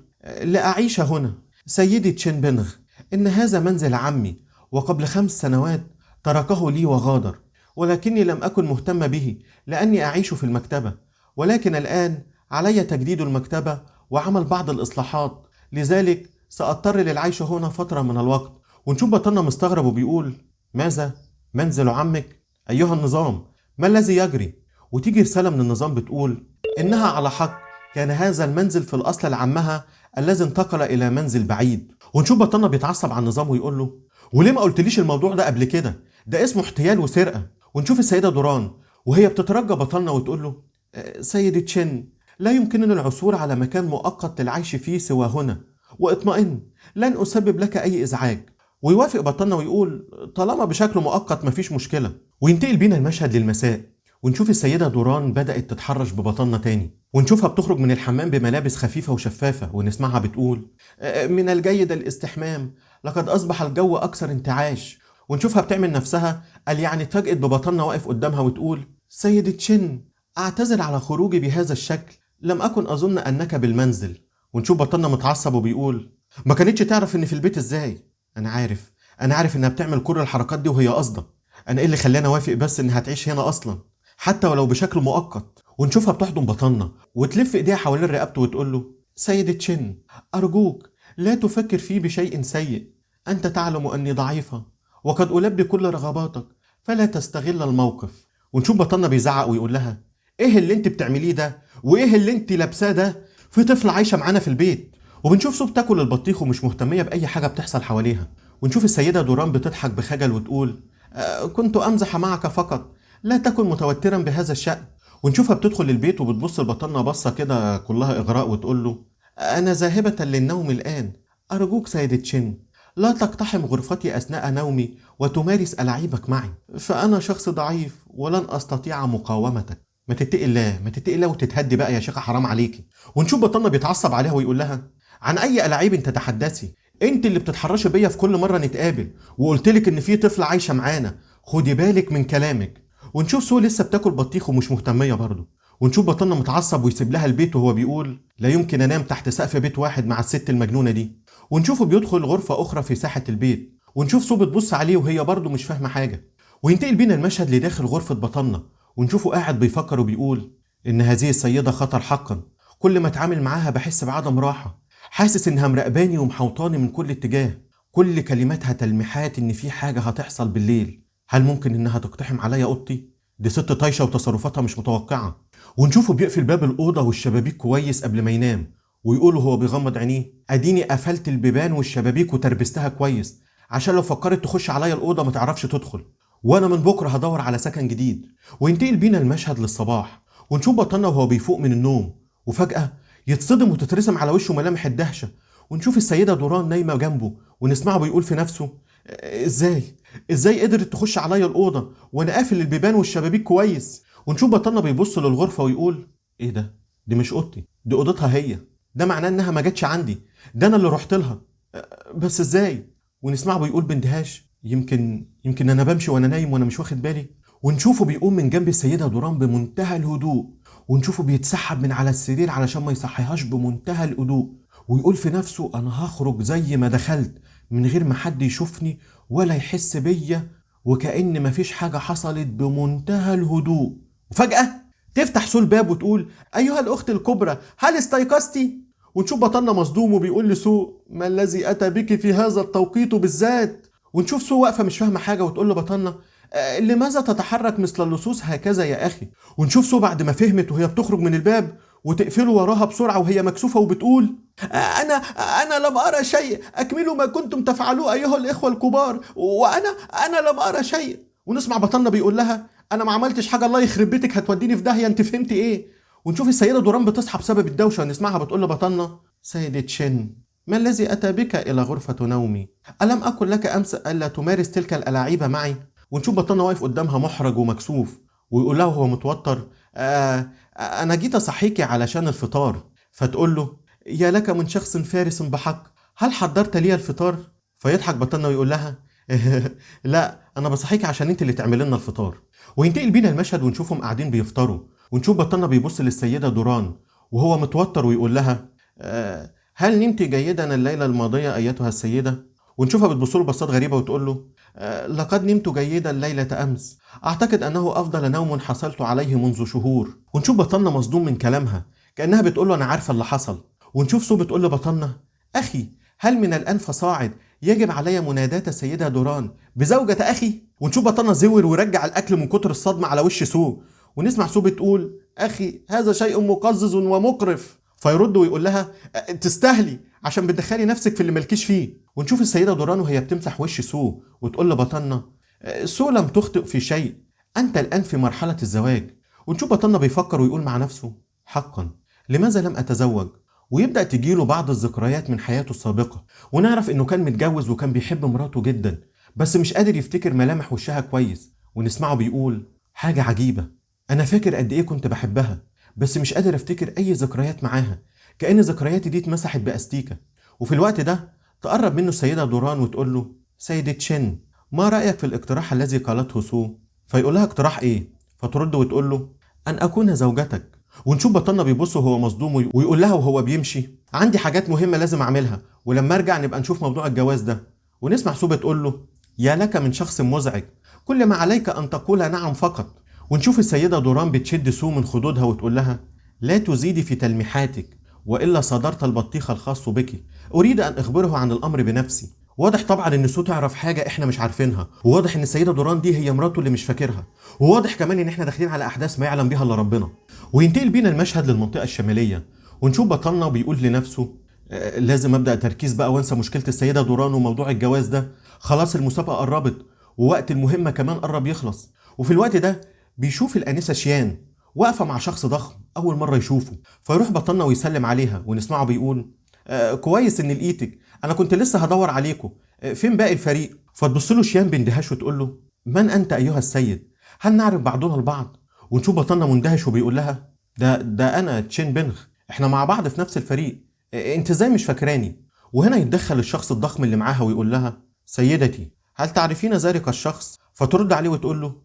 لأعيش هنا سيدي تشين بينغ، إن هذا منزل عمي، وقبل 5 سنوات تركه لي وغادر، ولكني لم أكن مهتمة به لأني أعيش في المكتبة، ولكن الآن علي تجديد المكتبة وعمل بعض الإصلاحات، لذلك سأضطر للعيش هنا فترة من الوقت. ونشوف بطلنا مستغرب وبيقول ماذا؟ منزل عمك؟ أيها النظام، ما الذي يجري؟ وتيجي رسالة من النظام بتقول إنها على حق، كان هذا المنزل في الأصل لعمها الذي انتقل إلى منزل بعيد. ونشوف بطلنا بيتعصب على النظام ويقول له وليه ما قلتليش الموضوع ده قبل كده؟ ده اسمه احتيال وسرقة. ونشوف السيدة دوران وهي بتترجى بطلنا وتقول له سيدي تشين، لا يمكننا العثور على مكان مؤقت للعيش فيه سوى هنا، واطمئن لن أسبب لك أي إزعاج. ويوافق بطلنا ويقول طالما بشكل مؤقت مفيش مشكلة. وينتقل بينا المشهد للمساء، ونشوف السيدة دوران بدأت تتحرش ببطلنا تاني، ونشوفها بتخرج من الحمام بملابس خفيفة وشفافة، ونسمعها بتقول من الجيد الاستحمام، لقد أصبح الجو أكثر انتعاش. ونشوفها بتعمل نفسها قال يعني اتفاجئت ببطلنا واقف قدامها وتقول سيدة تشين، أعتذر على خروجي بهذا الشكل، لم أكن أظن أنك بالمنزل. ونشوف بطلنا متعصب وبيقول ما كانتش تعرف إن في البيت إزاي؟ أنا عارف إنها بتعمل كل الحركات دي وهي قصده، أنا إيه اللي خلاني أوافق بس إنها تعيش هنا أصلا حتى ولو بشكل مؤقت. ونشوفها بتحضن بطلنا وتلف إيديها حوالين رقبته وتقول له سيدة تشين، أرجوك لا تفكر فيه بشيء سيء، أنت تعلم أني ضعيفة وقد ألبي كل رغباتك، فلا تستغل الموقف. ونشوف بطلنا بيزعق ويقول لها إيه اللي أنت بتعمليه ده؟ وإيه اللي أنت لابساه ده؟ في طفل عايشة معانا في البيت. وبنشوف سو بتاكل البطيخ ومش مهتمية بأي حاجة بتحصل حواليها. ونشوف السيدة دوران بتضحك بخجل وتقول كنت أمزح معك فقط، لا تكن متوترا بهذا الشأن. ونشوفها بتدخل البيت وبتبص لبطلنا بصة كده كلها إغراء وتقول له أنا ذاهبة للنوم الآن، أرجوك سيدة تشين لا تقتحم غرفتي أثناء نومي وتمارس ألاعيبك معي، فأنا شخص ضعيف ولن أستطيع مقاومتك. ما تتقي الله، ما تتقي الله وتتهدي بقى يا شيخة، حرام عليكي. ونشوف بطلنا بيتعصب عليها ويقول لها عن أي ألاعيب أنت تتحدثي؟ أنت اللي بتتحرشي بيا في كل مرة نتقابل، وقلت لك إن في طفل عايشة معانا، خدي بالك من كلامك. ونشوف سو لسه بتاكل بطيخ ومش مهتمية برضه. ونشوف بطلنا متعصب ويسيب لها البيت وهو بيقول لا يمكن انام تحت سقف بيت واحد مع الست المجنونة دي. ونشوفه بيدخل غرفة أخرى في ساحة البيت، ونشوف سو بتبص عليه وهي برضه مش فاهمة حاجة. وينتقل بينا المشهد لداخل غرفة بطلنا، ونشوفه قاعد بيفكر وبيقول إن هذه السيدة خطر حقا، كل ما اتعامل معاها بحس بعدم راحة، حاسس إنها مراقباني ومحوطاني من كل اتجاه، كل كلماتها تلميحات إن في حاجة هتحصل بالليل، هل ممكن إنها تقتحم عليا أوضتي؟ دي ست طايشة وتصرفاتها مش متوقعة. ونشوفه بيقفل باب الأوضة والشبابيك كويس قبل ما ينام، ويقول وهو بيغمض عينيه أديني قفلت البيبان والشبابيك وتربستها كويس عشان لو فكرت تخش عليا الأوضة ما تعرفش تدخل. وانا من بكره هدور على سكن جديد. وينتقل بينا المشهد للصباح، ونشوف بطلنا وهو بيفوق من النوم، وفجأة يتصدم وتترسم على وشه ملامح الدهشة، ونشوف السيدة دوران نايمة جنبه، ونسمعه بيقول في نفسه ازاي قدرت تخش عليا الأوضة وانا قافل البيبان والشبابيك كويس. ونشوف بطلنا بيبص للغرفة ويقول ايه ده، دي مش اوضتي، دي اوضتها هي، ده معناه انها ما جاتش عندي، ده انا اللي رحت لها، بس ازاي؟ ونسمعه بيقول باندهاش يمكن انا بمشي وانا نايم وانا مش واخد بالي. ونشوفه بيقوم من جنب السيدة دوران بمنتهى الهدوء، ونشوفه بيتسحب من على السرير علشان ما يصحيهاش بمنتهى الهدوء، ويقول في نفسه انا هخرج زي ما دخلت من غير ما حد يشوفني ولا يحس بيا، وكأن مفيش حاجة حصلت بمنتهى الهدوء. وفجأة تفتح سو الباب وتقول أيها الأخت الكبرى هل استيقظتي؟ ونشوف بطلنا مصدوم وبيقول لسو ما الذي أتى بك في هذا التوقيت بالذات؟ ونشوف سو واقفة مش فاهمة حاجة وتقول لبطلنا لماذا تتحرك مثل اللصوص هكذا يا أخي؟ ونشوف سو بعد ما فهمت وهي بتخرج من الباب وتقفله وراها بسرعة وهي مكسوفة وبتقول أنا لم أرى شيء، أكملوا ما كنتم تفعلوه أيها الإخوة الكبار، وأنا لم أرى شيء. ونسمع بطلنا بيقول لها أنا ما عملتش حاجة، الله يخرب بيتك هتوديني في داهية، أنت فهمتي إيه؟ ونشوف السيدة دوران بتصحى بسبب الدوشة، ونسمعها بتقول لبطلنا سيدة شن ما الذي أتى بك إلى غرفة نومي؟ ألم أقل لك أمس ألا تمارس تلك الألاعيب معي؟ ونشوف بطلنا واقف قدامها محرج ومكسوف ويقول لها وهو متوتر أنا جيت أصحيكي علشان الفطار. فتقول له يا لك من شخص فارس بحق، هل حضرت لي الفطار؟ فيضحك بطلنا ويقول لها لا أنا بصحيكي عشان أنت اللي تعمل لنا الفطار. وينتقل بينا المشهد ونشوفهم قاعدين بيفطروا، ونشوف بطلنا بيبص للسيدة دوران وهو متوتر ويقول لها هل نمت جيدا الليلة الماضية أيتها السيدة؟ ونشوفها بتبص له بصات غريبة وتقول له لقد نمت جيدا ليلة أمس، أعتقد أنه أفضل نوم حصلت عليه منذ شهور. ونشوف بطلنا مصدوم من كلامها كأنها بتقول له أنا عارفة اللي حصل. ونشوف سو بتقول لبطلنا أخي هل من الآن فصاعد يجب علي مناداة السيدة دوران بزوجة أخي؟ ونشوف بطلنا زور ورجع الأكل من كتر الصدمة على وش سو، ونسمع سو بتقول أخي هذا شيء مقزز ومقرف. فيرد ويقول لها تستاهلي عشان بتدخلي نفسك في اللي مالكيش فيه. ونشوف السيدة دوران وهي بتمسح وش سو وتقول لبطلنا سو لم تخطئ في شيء، أنت الآن في مرحلة الزواج. ونشوف بطلنا بيفكر ويقول مع نفسه حقا لماذا لم أتزوج؟ ويبدأ تجيله بعض الذكريات من حياته السابقة، ونعرف إنه كان متجوز وكان بيحب مراته جدا بس مش قادر يفتكر ملامح وشها كويس. ونسمعه بيقول حاجة عجيبة، أنا فاكر قد إيه كنت بحبها بس مش قادر أفتكر أي ذكريات معاها، كأن ذكرياتي دي اتمسحت بأستيكة. وفي الوقت ده تقرب منه السيدة دوران وتقول له سيدة شن ما رأيك في الاقتراح الذي قالته سو؟ فيقول لها اقتراح إيه؟ فترد وتقول له أن أكون زوجتك. ونشوف بطلنا بيبص وهو مصدوم ويقول لها وهو بيمشي عندي حاجات مهمة لازم أعملها ولما أرجع نبقى نشوف موضوع الجواز ده. ونسمع سو بتقول له يا لك من شخص مزعج، كل ما عليك أن تقول نعم فقط. ونشوف السيدة دوران بتشد سو من خدودها وتقول لها لا تزيدي في تلميحاتك وإلا صادرت البطيخ الخاص بك، أريد أن أخبره عن الأمر بنفسي. واضح طبعا إن سو تعرف حاجة إحنا مش عارفينها، وواضح إن السيدة دوران دي هي مراته اللي مش فاكرها، وواضح كمان إن إحنا داخلين على أحداث ما يعلم بها إلا ربنا. وينتقل بينا المشهد للمنطقة الشمالية، ونشوف بطلنا بيقول لنفسه لازم أبدأ تركيز بقى وأنسى مشكلة السيدة دوران وموضوع الجواز ده، خلاص المسابقة قربت ووقت المهمة كمان قرب يخلص. وفي الوقت ده بيشوف الأنسة شيان واقفة مع شخص ضخم أول مرة يشوفه، فيروح بطلنا ويسلم عليها. ونسمعه بيقول كويس إن لقيتك، أنا كنت لسه هدور عليكم، فين باقي الفريق؟ فتبص له شيان باندهاش وتقول له من أنت أيها السيد؟ هل نعرف بعضنا البعض؟ ونشوف بطلنا مندهش وبيقول لها ده أنا تشين بنخ، إحنا مع بعض في نفس الفريق، أنت إزاي مش فاكراني؟ وهنا يتدخل الشخص الضخم اللي معاها ويقول لها سيدتي هل تعرفين ذلك الشخص؟ فترد عليه وتقول له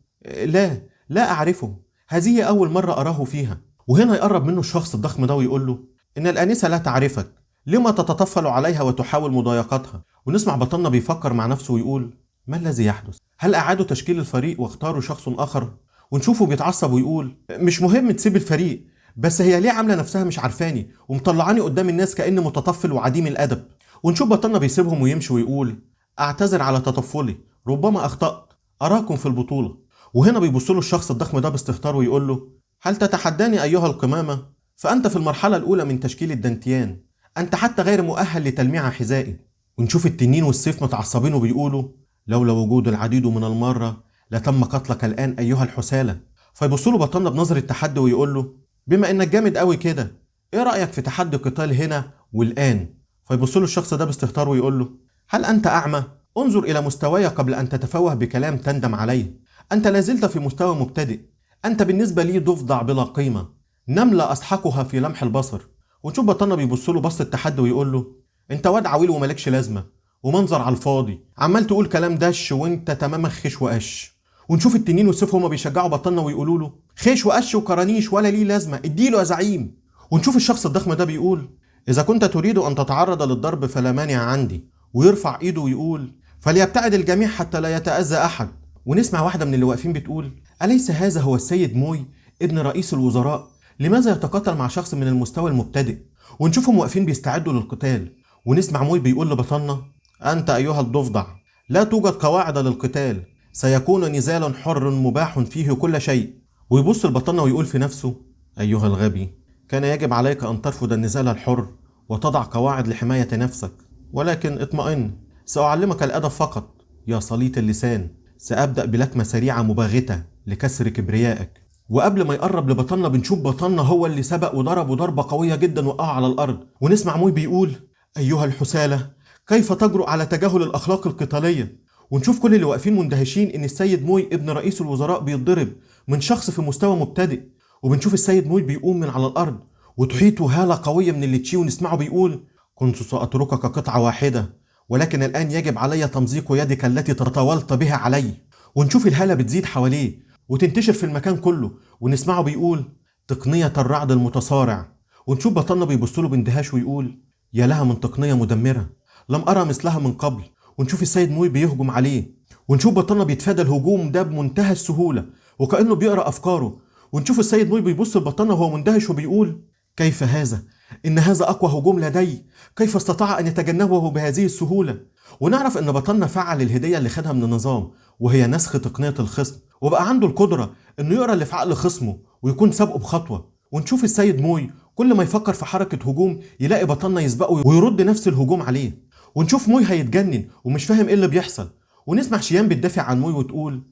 لا أعرفه، هذه أول مرة أراه فيها. وهنا يقرب منه الشخص الضخم ده ويقول له إن الآنسة لا تعرفك، لما تتطفل عليها وتحاول مضايقتها؟ ونسمع بطلنا بيفكر مع نفسه ويقول ما الذي يحدث؟ هل أعادوا تشكيل الفريق واختاروا شخص آخر؟ ونشوفه بيتعصب ويقول مش مهم تسيب الفريق، بس هي ليه عاملة نفسها مش عارفاني ومطلعاني قدام الناس كأني متطفل وعديم الأدب؟ ونشوف بطلنا بيسيبهم ويمشي ويقول أعتذر على تطفلي، ربما أخطأت، أراكم في البطولة. وهنا بيبص له الشخص الضخم ده باستهتار ويقول له هل تتحداني أيها القمامة؟ فأنت في المرحلة الأولى من تشكيل الدانتيان، أنت حتى غير مؤهل لتلميع حذائي. ونشوف التنين والسيف متعصبين وبيقولوا لولا وجود العديد من المرة لتم قتلك الآن أيها الحسالة. فيبص له بطلنا بنظرة تحدي ويقول له بما إنك جامد قوي كده، إيه رأيك في تحدي قتال هنا والآن؟ فيبص له الشخص ده باستهتار ويقول له هل أنت أعمى؟ انظر إلى مستواي قبل أن تتفوه بكلام تندم عليه. أنت لازلت في مستوى مبتدئ، أنت بالنسبة لي ضفدع بلا قيمة، نملة أسحقها في لمح البصر. ونشوف بطلنا بيبص له بصة تحدي ويقول له أنت واد عويل ومالكش لازمة ومنظر على الفاضي، عمال تقول كلام دش وانت تماما خش وقش. ونشوف التنين والسيف هما بيشجعوا بطلنا ويقولوا له خش وقش وكرانيش ولا ليه لازمه، اديله يا زعيم. ونشوف الشخص الضخم ده بيقول اذا كنت تريد ان تتعرض للضرب فلا مانع عندي، ويرفع ايده ويقول فليبتعد الجميع حتى لا يتاذى احد. ونسمع واحدة من اللي واقفين بتقول اليس هذا هو السيد موي ابن رئيس الوزراء؟ لماذا يتقاتل مع شخص من المستوى المبتدئ؟ ونشوفهم واقفين بيستعدوا للقتال. ونسمع موي بيقول لبطلنا أنت أيها الضفدع لا توجد قواعد للقتال، سيكون نزال حر مباح فيه كل شيء. ويبص لبطلنا ويقول في نفسه أيها الغبي، كان يجب عليك أن ترفض النزال الحر وتضع قواعد لحماية نفسك، ولكن اطمئن، سأعلمك الأدب فقط يا سليط اللسان، سأبدأ بلكمة سريعة مباغتة لكسر كبريائك. وقبل ما يقرب لبطلنا بنشوف بطلنا هو اللي سبق وضربه ضربة قوية جدا وقعه على الأرض. ونسمع موي بيقول أيها الحسالة، كيف تجرؤ على تجاهل الأخلاق القتالية؟ ونشوف كل اللي واقفين مندهشين إن السيد موي ابن رئيس الوزراء بيتضرب من شخص في مستوى مبتدئ. وبنشوف السيد موي بيقوم من على الأرض وتحيطه هالة قوية من اللي تشي، ونسمعه بيقول كنت سأتركك قطعة واحدة، ولكن الآن يجب علي تمزيق يدك التي تطاولت بها علي. ونشوف الهالة بتزيد حواليه وتنتشر في المكان كله، ونسمعه بيقول تقنية الرعد المتصارع. ونشوف بطلنا بيبص له باندهاش ويقول يا لها من تقنية مدمرة، لم أرى مثلها من قبل. ونشوف السيد موي بيهجم عليه، ونشوف بطلنا بيتفادى الهجوم ده بمنتهى السهولة وكأنه بيقرأ أفكاره. ونشوف السيد موي بيبص لبطلنا وهو مندهش وبيقول كيف هذا؟ إن هذا أقوى هجوم لدي، كيف استطاع أن يتجنبه بهذه السهولة؟ ونعرف إن بطلنا فعل الهدية اللي خدها من النظام، وهي نسخ تقنية الخصم، وبقى عنده القدرة إنه يقرأ اللي في عقل خصمه ويكون سابقه بخطوة. ونشوف السيد موي كل ما يفكر في حركة هجوم يلاقي بطلنا يسبقه ويرد نفس الهجوم عليه. ونشوف موي هيتجنن ومش فاهم ايه اللي بيحصل. ونسمع شيان بتدافع عن موي وتقول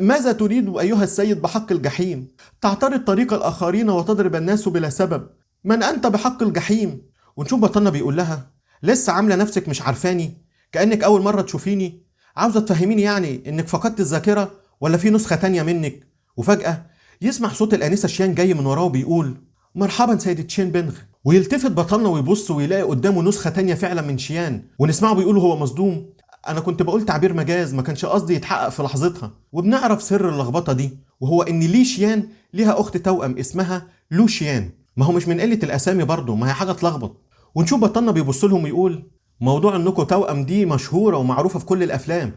ماذا تريد أيها السيد بحق الجحيم؟ تعترض طريق الآخرين وتضرب الناس بلا سبب، من أنت بحق الجحيم؟ ونشوف بطلنا بيقول لها لسه عاملة نفسك مش عارفاني، كأنك أول مرة تشوفيني، عاوزة تفهميني يعني إنك فقدت الذاكرة ولا في نسخة تانية منك؟ وفجأة يسمع صوت الآنسة شيان جاي من وراه وبيقول مرحبا سيدة تشين بنغ. ويلتفت بطلنا ويبص ويلاقي قدامه نسخة تانية فعلا من شيان، ونسمعه بيقول هو مصدوم أنا كنت بقول تعبير مجاز، ما كانش قصدي يتحقق في لحظتها. وبنعرف سر اللخبطة دي، وهو إن لي شيان ليها أخت توأم اسمها لو شيان، ما هو مش من قلة الأسامي برضه، ما هي حاجة تلخبط. ونشوف بطلنا بيبص لهم ويقول موضوع إنكم توأم دي مشهورة ومعروفة في كل الأفلام،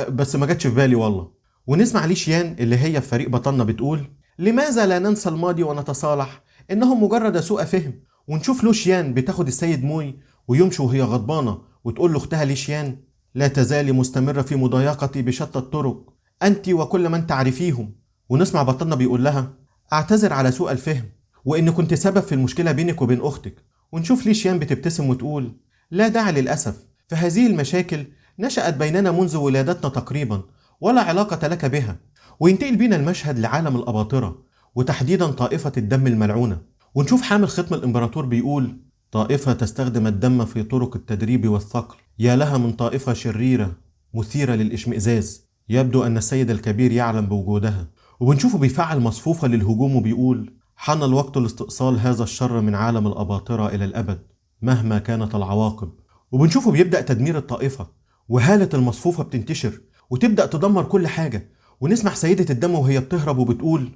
بس ما جاتش في بالي والله. ونسمع لي شيان اللي هي في فريق بطلنا بتقول لماذا لا ننسى الماضي ونتصالح، إنه مجرد سوء فهم. ونشوف لوشيان بتاخد السيد موي ويمشي وهي غضبانة وتقول لاختها ليشيان لا تزالي مستمرة في مضايقتي بشتى الطرق، أنت وكل من تعرفيهم. ونسمع بطلنا بيقول لها أعتذر على سوء الفهم وإن كنت سبب في المشكلة بينك وبين أختك. ونشوف ليشيان بتبتسم وتقول لا داعي للأسف، فهذه المشاكل نشأت بيننا منذ ولادتنا تقريبا ولا علاقة لك بها. وينتقل بينا المشهد لعالم الأباطرة وتحديدا طائفة الدم الملعونة. ونشوف حامل ختم الإمبراطور بيقول طائفة تستخدم الدم في طرق التدريب والثقل، يا لها من طائفة شريرة مثيرة للإشمئزاز، يبدو أن السيد الكبير يعلم بوجودها. وبنشوفه بيفعل مصفوفة للهجوم وبيقول حان الوقت لاستئصال هذا الشر من عالم الأباطرة إلى الأبد مهما كانت العواقب. وبنشوفه بيبدأ تدمير الطائفة، وهالة المصفوفة بتنتشر وتبدأ تدمر كل حاجة. ونسمع سيدة الدم وهي بتهرب وبتقول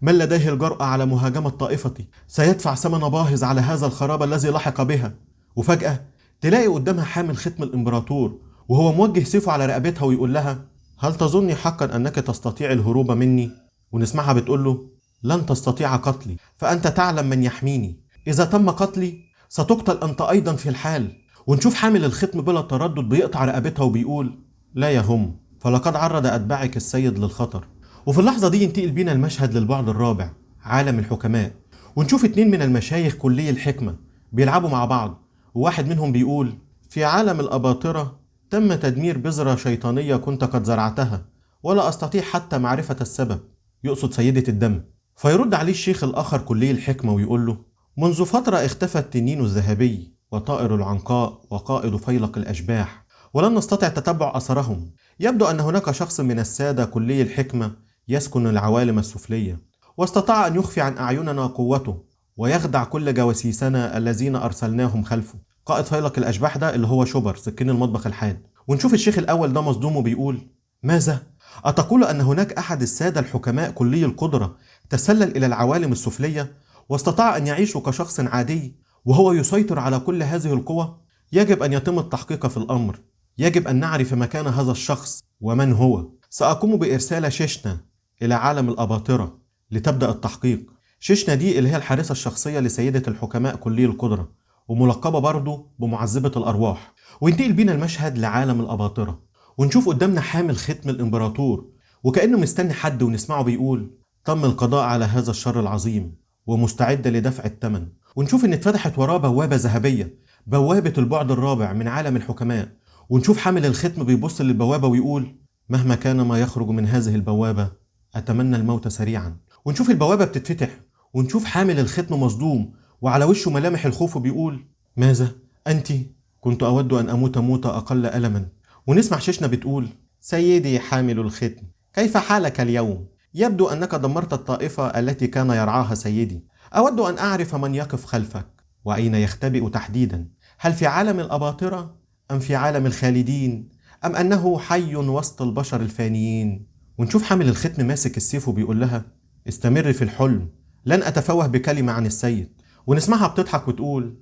من لديه الجرأة على مهاجمة طائفتي سيدفع ثمن باهظ على هذا الخراب الذي لحق بها. وفجأة تلاقي قدامها حامل ختم الإمبراطور وهو موجه سيفه على رقبتها ويقول لها هل تظني حقا أنك تستطيع الهروب مني؟ ونسمعها بتقول له لن تستطيع قتلي، فأنت تعلم من يحميني، إذا تم قتلي ستقتل أنت أيضا في الحال. ونشوف حامل الختم بلا تردد بيقطع رقبتها وبيقول لا يهم، فلقد عرض أتباعك السيد للخطر. وفي اللحظة دي ينتقل بينا المشهد للبعد الرابع عالم الحكماء. ونشوف اتنين من المشايخ كلي الحكمة بيلعبوا مع بعض، وواحد منهم بيقول في عالم الأباطرة تم تدمير بذرة شيطانية كنت قد زرعتها، ولا أستطيع حتى معرفة السبب، يقصد سيدة الدم. فيرد عليه الشيخ الآخر كلي الحكمة ويقول له: منذ فترة اختفى التنين الذهبي وطائر العنقاء وقائد فيلق الأشباح، ولم نستطع تتبع أثرهم. يبدو أن هناك شخص من السادة كلي الحكمة يسكن العوالم السفلية، واستطاع أن يخفي عن أعيننا قوته ويخدع كل جواسيسنا الذين أرسلناهم خلفه. قائد فيلق الأشباح ده اللي هو شوبر سكين المطبخ الحاد. ونشوف الشيخ الأول ده مصدوم وبيقول: ماذا؟ أتقول أن هناك أحد السادة الحكماء كلي القدرة تسلل إلى العوالم السفلية واستطاع أن يعيش كشخص عادي وهو يسيطر على كل هذه القوى؟ يجب أن يتم التحقيق في الأمر، يجب أن نعرف مكان هذا الشخص ومن هو. سأقوم بإرسال شيشنا إلى عالم الأباطرة لتبدأ التحقيق. شيشنا دي اللي هي الحارسة الشخصية لسيدة الحكماء كلي القدرة، وملقبة برضو بمعذبة الأرواح. وينتقل بينا المشهد لعالم الأباطرة، ونشوف قدامنا حامل ختم الإمبراطور وكأنه مستني حد، ونسمعه بيقول: تم القضاء على هذا الشر العظيم ومستعد لدفع الثمن. ونشوف إن اتفتحت وراه بوابة ذهبية، بوابة البعد الرابع من عالم الحكماء. ونشوف حامل الختم بيبص للبوابة ويقول: مهما كان ما يخرج من هذه البوابة أتمنى الموت سريعا. ونشوف البوابة بتتفتح، ونشوف حامل الختم مصدوم وعلى وشه ملامح الخوف وبيقول: ماذا؟ أنت؟ كنت أود أن أموت موتة أقل ألما. ونسمع شيشنا بتقول: سيدي حامل الختم، كيف حالك اليوم؟ يبدو أنك دمرت الطائفة التي كان يرعاها سيدي. أود أن أعرف من يقف خلفك وأين يختبئ تحديدا، هل في عالم الأباطرة أم في عالم الخالدين، أم أنه حي وسط البشر الفانيين؟ ونشوف حامل الختم ماسك السيف وبيقول لها: استمر في الحلم، لن أتفوه بكلمة عن السيد. ونسمعها بتضحك وتقول: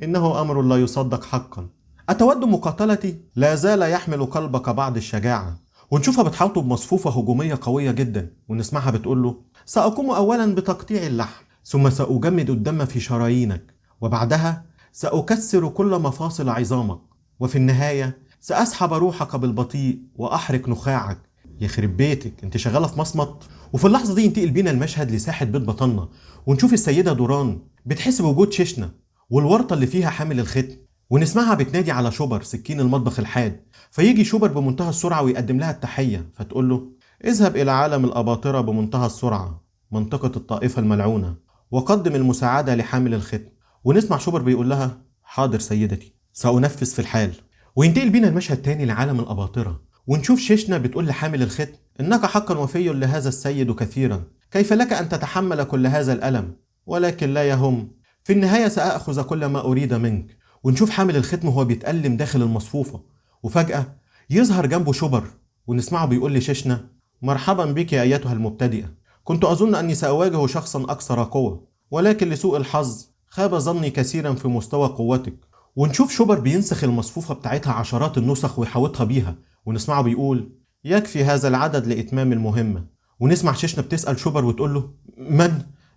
إنه أمر لا يصدق حقا، أتود مقاتلتي؟ لا زال يحمل قلبك بعض الشجاعة. ونشوفها بتحاوطه بمصفوفة هجومية قوية جدا، ونسمعها بتقول له: سأقوم أولا بتقطيع اللحم، ثم سأجمد الدم في شرايينك، وبعدها سأكسر كل مفاصل عظامك، وفي النهاية سأسحب روحك بالبطيء وأحرق نخاعك. يخرب بيتك، انت شغالة في مصمت. وفي اللحظة دي ينتقل بينا المشهد لساحة بيت بطلنا، ونشوف السيدة دوران بتحس بوجود شيشنا والورطة اللي فيها حامل الختم، ونسمعها بتنادي على شوبر سكين المطبخ الحاد. فيجي شوبر بمنتهى السرعة ويقدم لها التحية، فتقول له: اذهب إلى عالم الأباطرة بمنتهى السرعة، منطقة الطائفة الملعونة، وقدم المساعدة لحامل الختم. ونسمع شوبر بيقول لها: حاضر سيدتي، سأنفذ في الحال. وينتقل بينا المشهد تاني لعالم الأباطرة، ونشوف شيشنا بتقول لحامل الختم: إنك حقا وفي لهذا السيد كثيرا، كيف لك أن تتحمل كل هذا الألم؟ ولكن لا يهم، في النهاية سأخذ كل ما أريد منك. ونشوف حامل الختم وهو بيتألم داخل المصفوفة، وفجأة يظهر جنبه شوبر، ونسمعه بيقول لشيشنا: مرحبا بك يا أيتها المبتدئة، كنت أظن أني سأواجه شخصا أكثر قوة، ولكن لسوء الحظ خاب ظني كثيرا في مستوى قوتك. ونشوف شوبر بينسخ المصفوفة بتاعتها عشرات النسخ ويحاوطها بيها، ونسمعه بيقول: يكفي هذا العدد لإتمام المهمة. ونسمع شيشنا بتسأل شوبر وتقول له: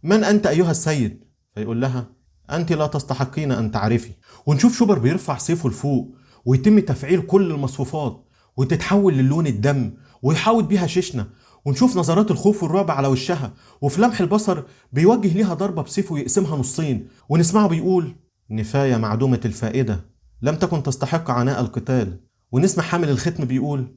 من أنت أيها السيد؟ فيقول لها: أنت لا تستحقين أن تعرفي. ونشوف شوبر بيرفع سيفه لفوق، ويتم تفعيل كل المصفوفات وتتحول للون الدم، ويحاوط بيها شيشنا. ونشوف نظرات الخوف والرعب على وشها، وفي لمح البصر بيوجه ليها ضربة بسيفه ويقسمها نصين، ونسمعه بيقول: نفاية معدومة الفائدة، لم تكن تستحق عناء القتال. ونسمع حامل الختم بيقول: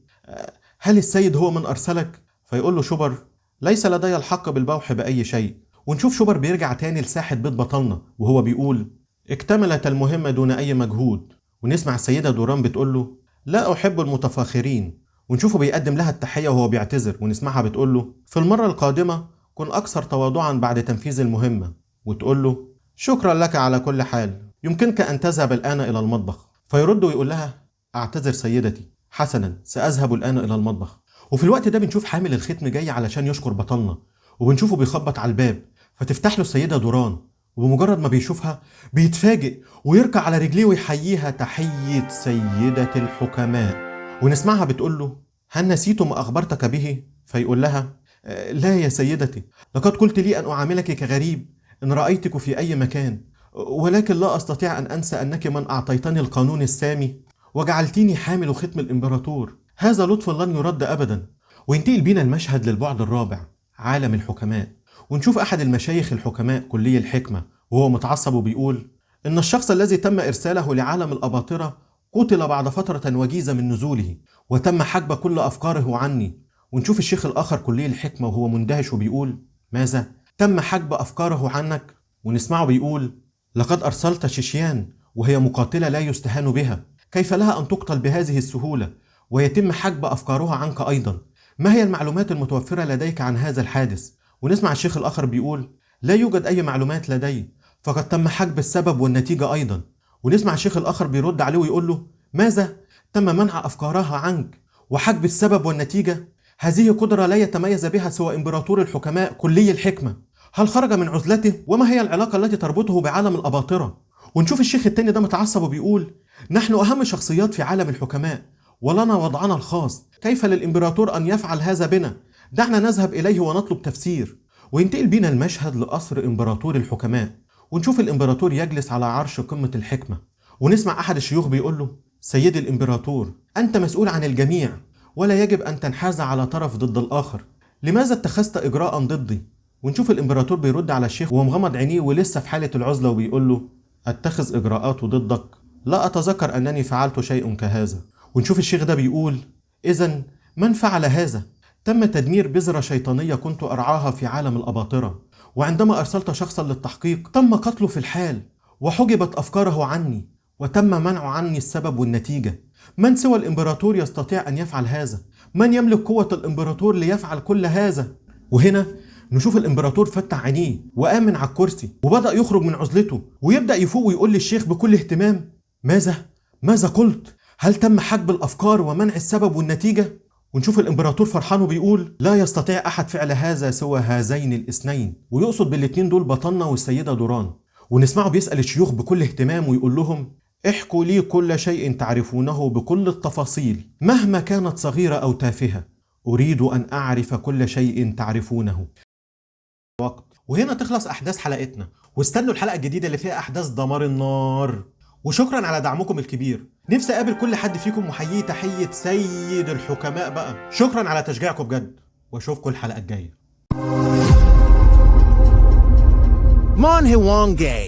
هل السيد هو من أرسلك؟ فيقول له شوبر: ليس لدي الحق بالبوح بأي شيء. ونشوف شوبر بيرجع تاني لساحة بيت بطلنا وهو بيقول: اكتملت المهمة دون أي مجهود. ونسمع السيدة دوران بتقول له: لا أحب المتفاخرين. ونشوفه بيقدم لها التحية وهو بيعتذر، ونسمعها بتقول له: في المرة القادمة كن أكثر تواضعا بعد تنفيذ المهمة. وتقول له: شكرا لك على كل حال، يمكنك أن تذهب الآن إلى المطبخ. فيرد ويقول لها: أعتذر سيدتي، حسنا سأذهب الآن إلى المطبخ. وفي الوقت ده بنشوف حامل الختم جاي علشان يشكر بطلنا، وبنشوفه بيخبط على الباب، فتفتح له السيدة دوران، وبمجرد ما بيشوفها بيتفاجئ ويركع على رجليه ويحييها تحية سيدة الحكماء. ونسمعها بتقول له: هل نسيت ما أخبرتك به؟ فيقول لها: لا يا سيدتي، لقد قلت لي أن أعاملك كغريب إن رأيتك في أي مكان، ولكن لا أستطيع أن أنسى أنك من أعطيتني القانون السامي وجعلتني حامل ختم الإمبراطور، هذا لطف لن يرد أبدا. وينتقل بينا المشهد للبعد الرابع، عالم الحكماء، ونشوف أحد المشايخ الحكماء كلي الحكمة وهو متعصب وبيقول إن الشخص الذي تم إرساله لعالم الأباطرة قتل بعد فترة وجيزة من نزوله، وتم حجب كل أفكاره عني. ونشوف الشيخ الآخر كلي الحكمة وهو مندهش وبيقول: ماذا؟ تم حجب أفكاره عنك؟ ونسمعه بيقول: لقد أرسلت شيشيان وهي مقاتلة لا يستهان بها، كيف لها أن تقتل بهذه السهولة ويتم حجب أفكارها عنك أيضا؟ ما هي المعلومات المتوفرة لديك عن هذا الحادث؟ ونسمع الشيخ الآخر بيقول: لا يوجد أي معلومات لدي، فقد تم حجب السبب والنتيجة أيضا. ونسمع الشيخ الآخر بيرد عليه ويقول له: ماذا؟ تم منع أفكارها عنك وحجب السبب والنتيجة؟ هذه قدرة لا يتميز بها سوى إمبراطور الحكماء كلي الحكمة. هل خرج من عزلته؟ وما هي العلاقة التي تربطه بعالم الأباطرة؟ ونشوف الشيخ التاني ده متعصب وبيقول: نحن أهم شخصيات في عالم الحكماء ولنا وضعنا الخاص، كيف للإمبراطور أن يفعل هذا بنا؟ دعنا نذهب إليه ونطلب تفسير. وينتقل بينا المشهد لقصر إمبراطور الحكماء، ونشوف الإمبراطور يجلس على عرش قمة الحكمة، ونسمع أحد الشيوخ بيقول له: سيدي الإمبراطور، أنت مسؤول عن الجميع ولا يجب أن تنحاز على طرف ضد الآخر، لماذا اتخذت إجراء ضدي؟ ونشوف الإمبراطور بيرد على الشيخ وهو مغمض عينيه ولسه في حالة العزلة وبيقول له: أتخذ إجراءات ضدك؟ لا أتذكر أنني فعلت شيء كهذا. ونشوف الشيخ ده بيقول: إذن من فعل هذا؟ تم تدمير بذرة شيطانية كنت أرعاها في عالم الأباطرة، وعندما أرسلت شخصا للتحقيق تم قتله في الحال، وحجبت أفكاره عني، وتم منع عني السبب والنتيجة. من سوى الإمبراطور يستطيع أن يفعل هذا؟ من يملك قوة الإمبراطور ليفعل كل هذا؟ وهنا نشوف الإمبراطور فتح عينيه وقام من على الكرسي وبدأ يخرج من عزلته ويبدأ يفوق ويقول للشيخ بكل اهتمام: ماذا؟ ماذا قلت؟ هل تم حجب الأفكار ومنع السبب والنتيجة؟ ونشوف الإمبراطور فرحان وبيقول: لا يستطيع أحد فعل هذا سوى هذين الاثنين، ويقصد بالاتنين دول بطلنا والسيدة دوران. ونسمعه بيسأل الشيوخ بكل اهتمام ويقول لهم: احكوا لي كل شيء تعرفونه بكل التفاصيل مهما كانت صغيرة أو تافهة، أريد أن أعرف كل شيء تعرفونه. وقت. وهنا تخلص أحداث حلقتنا، واستنوا الحلقة الجديدة اللي فيها أحداث دمار النار. وشكرا على دعمكم الكبير، نفسي أقابل كل حد فيكم وحييه تحية سيد الحكماء بقى. شكرا على تشجيعكم بجد، واشوفكم الحلقة الجاية. Mon Hwange.